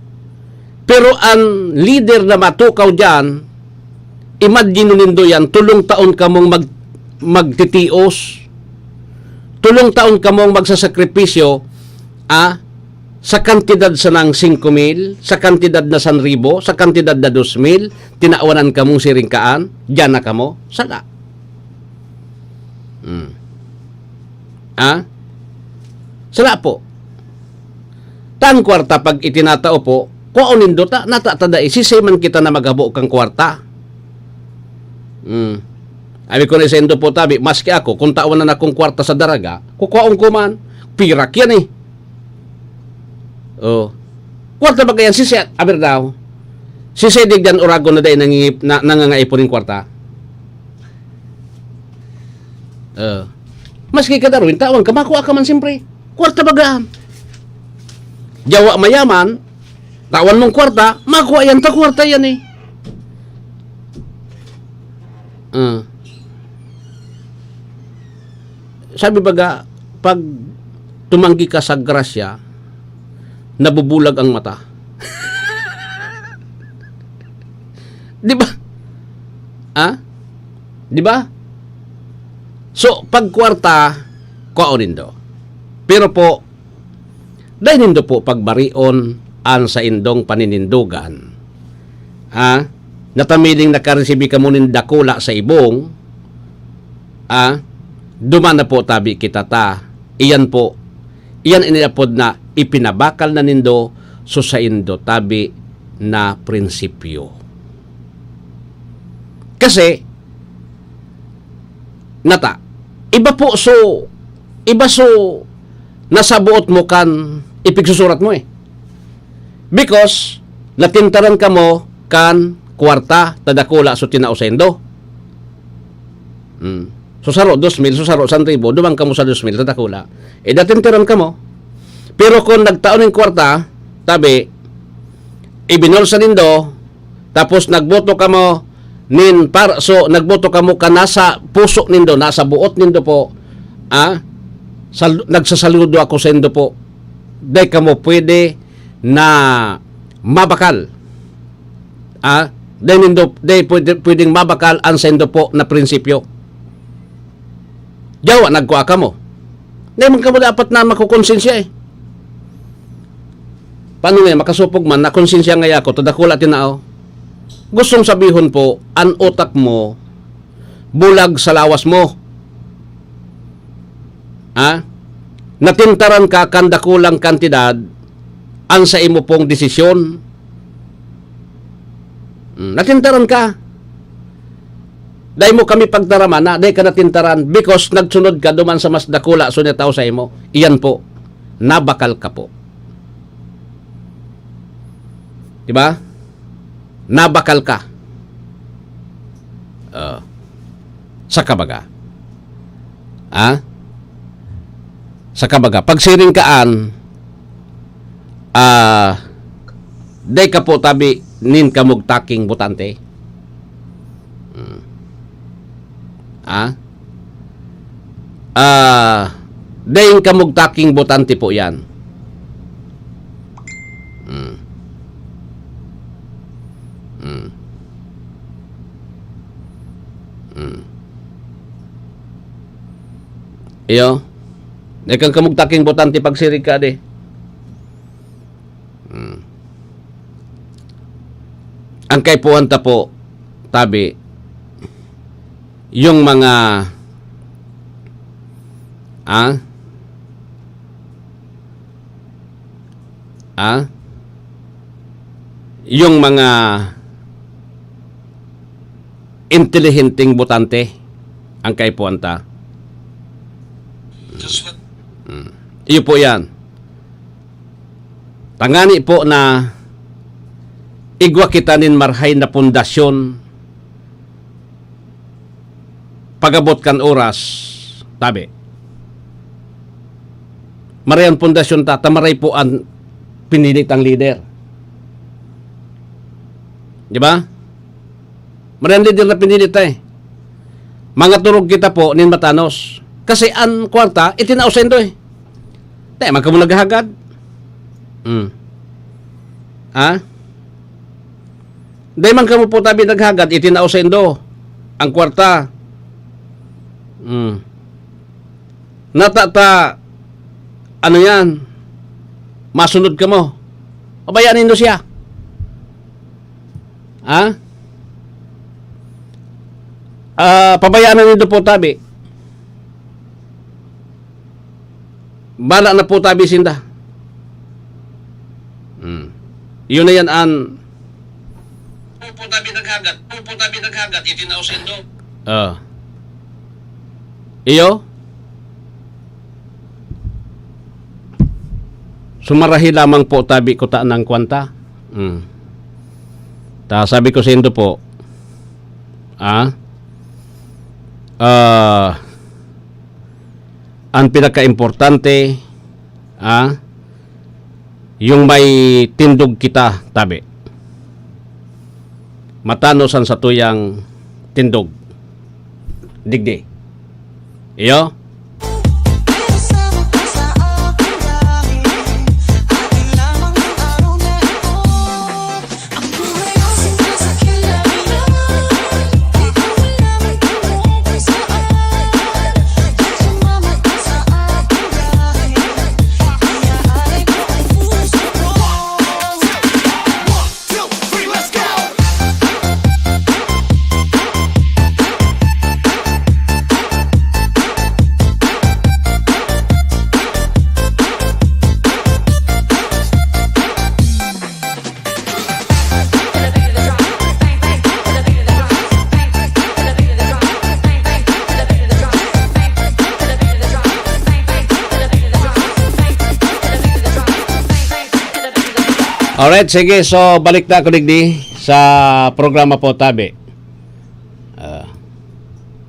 Pero ang leader na matukaw diyan, imagine nindo yan, tulong taon kamong mag-, magtitios. Tulong taon kamong magsasakripisyo, ah, sa kantidad sanang singko mil, sa kantidad na san ribo, sa kantidad na dos mil, tinawanan kamong siring kaan, diyan na kamo, sala. Hmm. Ah? Sala po. Ta ang kwarta pag itinatao po, kwaon nindo ta, nata ta dai, sisay man kita na maghabo kang kwarta. Hmm. Abi ko na saindo po tabi, maski ako, kung tawan na akong kwarta sa daraga, kukwaon ko man. Pirak yan eh. Oh. Kwarta ba kayan, sisay, aber daw. Sisay digdan oragon na dai nangingip-, na, nangangaipo nin kwarta. Oh. Maski ka, Darwin, tawan ka, makua ka man siyempre. Kwarta baga. Yawa mayaman, tawan mong kwarta, makua yan ta kwarta yan eh. Ah. Sabi baga, pag tumanggi ka sa grasya, nabubulag ang mata. Di ba? Ha? Di ba? So, pag kwarta, kwaon nindo. Pero po, dai nindo po pagbarion an saindong paninindogan. Ha? Natamiling nakaresibi kamo nin dakula sa ibong, ha? Duman na po tabi kita ta. Iyan po, iyan iniapod na ipinabakal na nindo so saindo tabi na prinsipyo. Kasi, nata, iba po so, iba so nasabuot mo kan ipigsusurat mo eh. Because, natintaran kamo kan kwarta ta dakula so tinao saindo. Hmm. So, saro, dos mil, so, saro, san ribo, duman kamo sa dos mil, ta dakula. Eh, natintaran kamo. Pero kung nagtao ning kwarta, tabi, ibinulsa nindo, tapos nagboto kamo nin par-, so, nagboto kamo ka nasa puso nindo, nasa buot nindo po, ah, sal-, nagsasaludo ako saindo po. Dai kamo pwede na mabakal. Ah, dai nindo, dai pwede, pwedeng mabakal an saindo po na prinsipyo. Yawa, nagkua kamo. Dai man kamo dapat na makukonsensya eh. Paano nga, makasopog man, nakonsensya nga ako, ta dakula tinao. Gustong sabihon po, an utak mo, bulag sa lawas mo. Ha? Natintaran ka kan dakulang kantidad, an sa imo pong desisyon. Hmm, natintaran ka. Dai mo kami pagdaraman na, dai ka natintaran because nagsunod ka duman sa mas dakula so natao sa imo. Iyan po, nabakal ka po. Di ba? Nabakal ka. Oh. Sa kabaga. Ha? Sa kabaga. Pagsiring kaan, ah, dai ka po tabi nin kamugtaking botante. Hmm. Ha? Ah, daing kamugtaking botante po yan. Hmm. Hmm. Hmm. Iyo. Dai kang kamugtaking botante pagsiring ka, di. Hmm. Ang kaipuhan ta po, tabi, yung mga, ah, ah, yung mga intelihenteng botante ang kaipuhan ta. Hmm. Iyo po yan. Tangani po na igwa kita nin marhay na pundasyon pag-abot kan oras, tabi. Maray an pundasyon ta, ta maray po an pinili tang lider. Di ba? Maray an lider na pinili ta eh. Mangaturog kita po nin matanos. Kasi an kwarta, itinao saindo eh. Dai man kamo naghagad. Hmm. Ha? Dai man kamo po tabi naghagad, itinao saindo ang kwarta. Hmm. Nata ta, ano yan? Masunod kamo. Pabayaan nindo siya. Ha? Ah, pabayaan na nindo po tabi. Bala na po tabi sinda. Hmm. Yun na yan an Opo, tabi naghagat. Opo, tabi naghagat. Itinao saindo. Ah. Iyo? Sumarahi lamang po tabi ko ta ng kwanta. Hmm. Ta sabi ko saindo po, ah, ah, ang pinakaimportante, Ah, yung may tindog kita, tabi. Matanos an satuyang tindog. Digdi. Iyo? Alright, sige. So, balik na ako digdi sa programa po, tabi. Ah,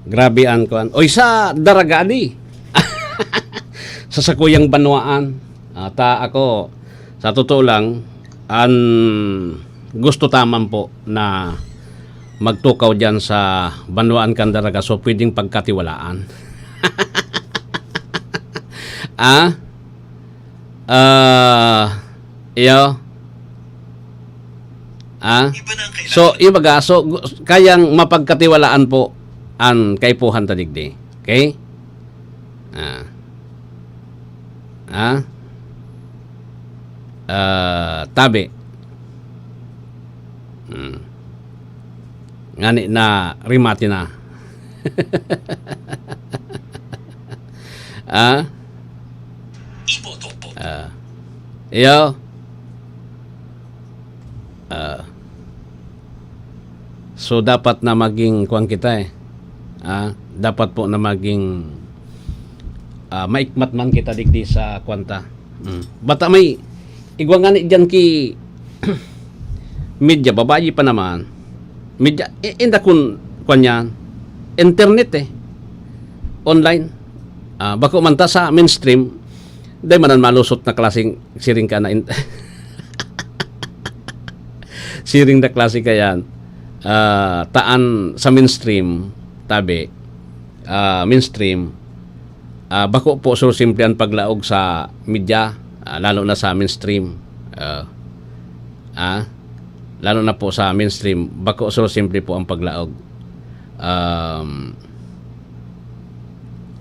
grabe an kuan. Oy, sa Daraga, di. Sa sakuyang banwaan. Ah, ta ako, sa totoo lang, an gusto ta man po na magtukaw diyan sa banwaan kan Daraga, so pwedeng pagkatiwalaan. Ah? Ah, iyo. Ah? So, ibaga, so, gu- kayang mapagkatiwalaan po an kaipuhan ta digdi. Okay? Ah. Ah? Ah, tabi. Hmm. Ngani na rimati na. Ah? Ah. Iyo. Ah. So, dapat na maging kuwan kita eh. Ah, dapat po na maging, ah, maikmat man kita digdi sa kuwan ta. Mm. Bata may igwa ngani diyan ki media, babayi pa naman. Media, i-, inda kun kuwan yan. Internet eh. Online. Ah, bako man ta sa mainstream, dai man an malusot na klaseng siring ka na in-, siring na klase ka yan. Ah, taan sa mainstream, tabi, ah, mainstream, ah, bako po so simple an paglaog sa media, ah, lalo na sa mainstream. Ah, ah, lalo na po sa mainstream, bako so simple po ang paglaog. Um,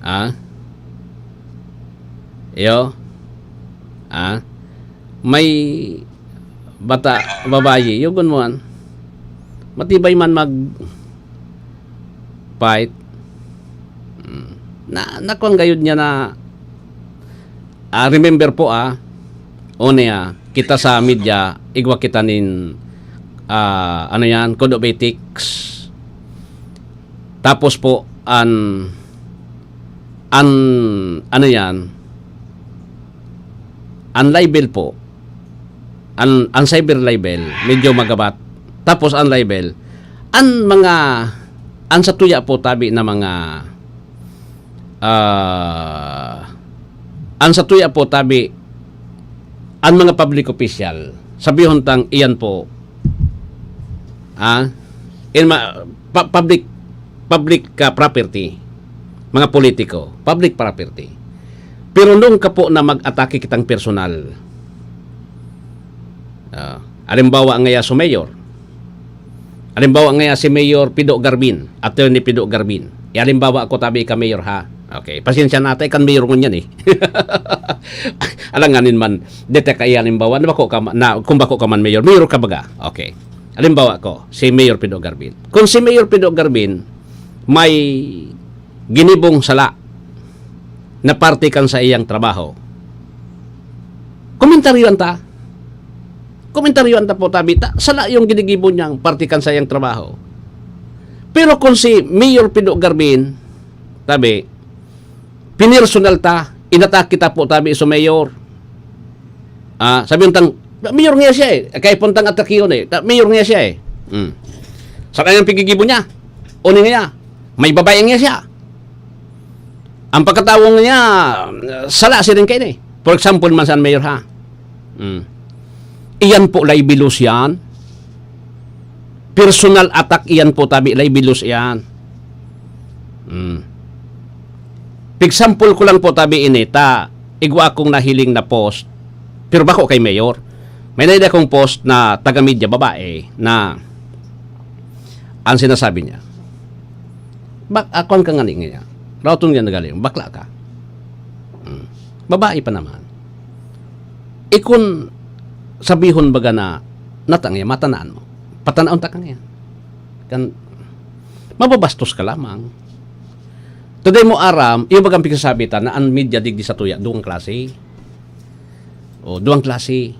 ah, iyo, ah, may bata, babayi, yugon mo an. Matibay man mag fight. Mm. Na, nakuan gayud niya na, ah, remember po, ah, o niya, kita sa media, igwa kita nin, ah, ano yan, code of ethics. Tapos po, an, an, ano yan, an libel po, an, an cyber libel, medyo magabat. Tapos an libel, an mga, an sa tuya po tabi na mga, ah, an sa tuya po tabi, an mga public official, sabihon tang iyan po, ah, in ma-, pa-, public, public ka property, mga politiko, public property. Pero nung ka po na mag-atake kitang personal, ah, halimbawa ngaya so mayor, halimbawa ngaya si Mayor Pido Garbin, Attorney Pido Garbin, halimbawa ako tabi ka mayor ha. Okay, pasensya na tayo kan mayor ngunyan eh. Alanganin man, dete ka halimbawa, na bako ka ma-, na, kung bako ka man mayor, mayor ka baga. Okay. Halimbawa ko, si Mayor Pido Garbin. Kung si Mayor Pido Garbin may ginibong sala na parte kan sa iyang trabaho, komentaryoan ta. Komentaryoan ta po, tabi ta, sala yung ginigibo niyang parte kan sa iyang trabaho. Pero kung si Mayor Pido Garbin, tabi, pinersonal ta, inatake ta po, tabi, sa mayor. Ah, sabi yung tang, mayor nga siya eh. Kaya puntang atakiyon eh. Ta-, mayor nga siya eh. Hmm. Sa kanyang pigigibo niya, o niya, may babae nga siya. Ang pagkatawo niya, sala siya rin kayo eh. For example man sa mayor, ha? Hmm. Iyan po libelous yan. Personal attack iyan po, tabi, libelous iyan. Hmm. Example ko lang po, tabi, ini, ta igwa akong nahiling na post, pero bako kay mayor. May nahiling akong post na taga-media, babae, na ang sinasabi niya, "Bak-, ah, kuwan ka ngani niya. Raoton nga nagaling, bakla ka." Hmm. Babae pa naman. Ikon sabihon baga na, "Nata ngayon, matanaan mo. Patanaon ta ka ngayon." Kan, mababastos ka lamang. Today mo aram, iyo bagang pigsasabi ta na ang media digdi sa tuya, duwang klase. O, duwang klase.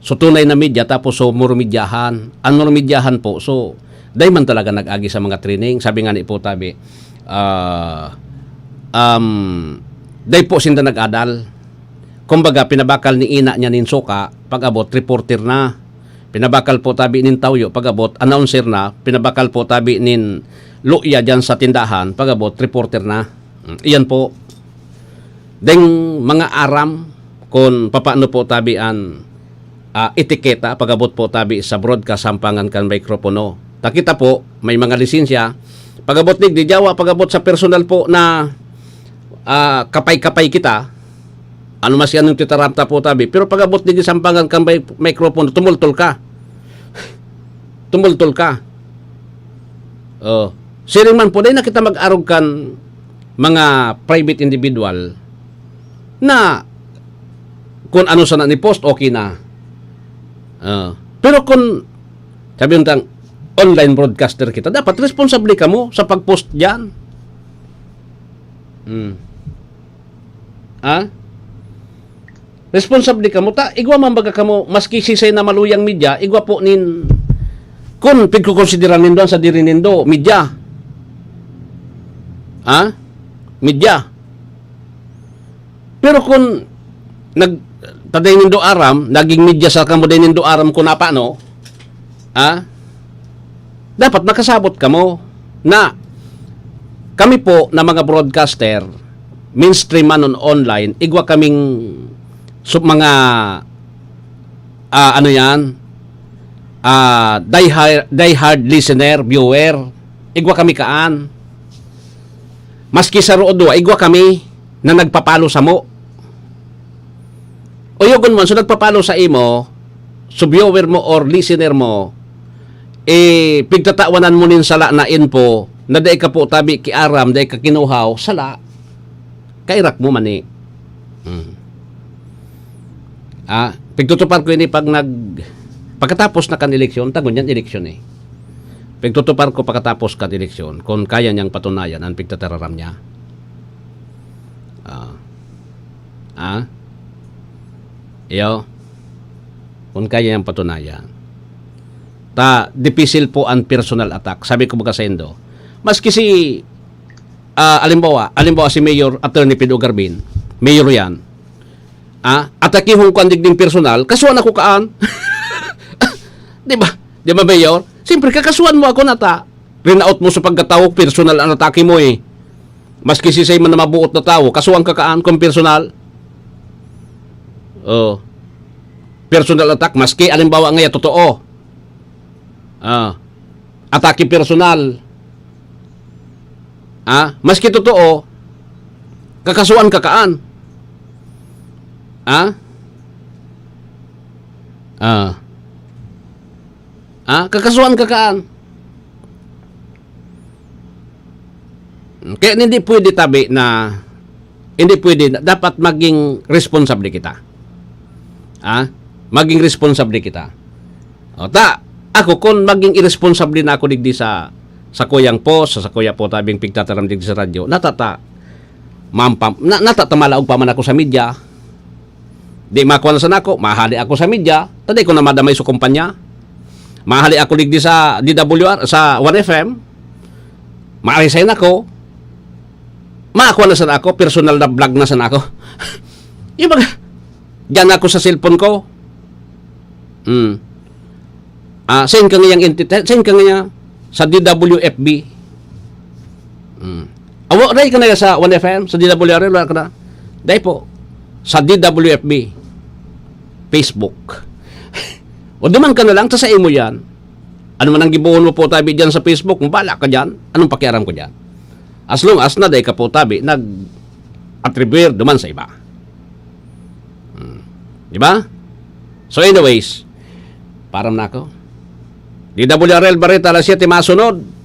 So, tunay na media, tapos so, murumidyahan. Ang murumidyahan po, so, dai man talaga nag-agi sa mga training. Sabi nga ni po, tabi, ah, um, dai po sinda nag-adal. Kumbaga, pinabakal ni ina niya nin suka, pag-abot, reporter na. Pinabakal po tabi nin tawyo, pag-abot, announcer na. Pinabakal po tabi nin luya dyan sa tindahan, pag-abot, reporter na. Mm, iyan po. Deng mga aram kung papaano po tabi an, ah, etiketa, pag-abot po tabi sa broadcast, sampangan kan mikropono. Ta kita po, may mga lisensya. Pag-abot digdi, yawa, pag-abot sa personal po na, ah, kapay-kapay kita, ano mas yan yung titaram ta po tabi. Pero pag-abot digdi, sampangan kan may-, microphone, tumultol ka. Tumultol ka. Oh. Siring man po, dai na kita mag-arog kan mga private individual na kung ano sana ni post, okay na. Ah. Pero kung, sabi yung tang, online broadcaster kita, dapat responsable kamo sa pag-post dyan. Hmm. Ha? Responsable kamo. Ta, igwa man baga kamo, maski sisay na maluyang media, igwa po nin, kun pigkukonsideran nindo an sadiri nindo, media. Ha? Media. Pero kun nag-, ta dai nindo aram, naging media sa kamo, dai nindo aram kun apano, ha? Dapat makasabot kamo na kami po na mga broadcaster, mainstream man o online, igwa kaming su-, mga, ah, ano yan, ah, die hard, die hard listener, viewer, igwa kami kaan. Maski saro o duwa, igwa kami na nagpapalo samo. Oyogon mo, so nagpapalo sa imo, so viewer mo or listener mo, eh, pigtatawanan mo nin sala na info na dai ka po tabi kiaram, dai ka kinuhaw, sala, kairak mo man eh. Hmm. Ah, pigtutupar ko ini pag nag-, pagkatapos na kan eleksyon, ta ngunyan eleksyon eh. Pigtutupar ko pagkatapos kan eleksyon, kung kaya niyang patunayan ang pigtatararam niya. Ah. Ah? Iyo. Kung kaya niyang patunayan. Ta, dipisil po ang personal attack. Sabi ko baga saindo, maski si, ah, alimbawa, alimbawa si Mayor Attorney Pedro Garbin, mayor yan. Ah, atakihon ko ang digding personal, kasuhan ako kaan. Di ba? Di ba, Mayor? Siyempre, kakasuhan mo ako na ta. Rinaot mo sa pagkatawo, personal ang atake mo eh. Maski sisay man na mabuot na tawo, kasuhan ka kaan kung personal. Oh. Personal attack, maski alimbawa ngaya, totoo. Ah. Atake personal. Ah, maski totoo, kakasuhan ka kaan. Ah? Ah. Ah, kakasuhan ka kaan. Kaya hindi pwede tabi na, hindi pwede na, dapat maging responsable kita. Ah? Maging responsable kita. O, ta, ako, kung maging irresponsable na ako digdi sa, sa kuyang post, sa kuya po tabing pigtataram digdi sa radyo, natata-, mampam-, na, natatamalaog pa man ako sa media, di makuha na sana ako, mahali ako sa media, ta di ko na madamay sa kumpanya. Mahali ako digdi sa D W R, sa One F M, ma-resign ako, makuha na sana ako, personal na vlog na sana ako. Yung mga, diyan ako sa cellphone ko. Hmm. Ah, send ka ngayang entity, send ka ngaya sa D W F B. Hmm. Awa, dai ka na sa One F M, sa D W R L, wala ka na. Dai po. sa D W F B, Facebook. O duman ka na lang, ta sa imo yan. Ano man ang gibohon mo po tabi dyan sa Facebook, kung bala ka dyan, anong pakiaram ko dyan? As long as na dai ka po tabi, nag-attribute duman sa iba. Hmm. Di ba? So anyways, param na ako. D W R L Barreta, alas siyete masunod.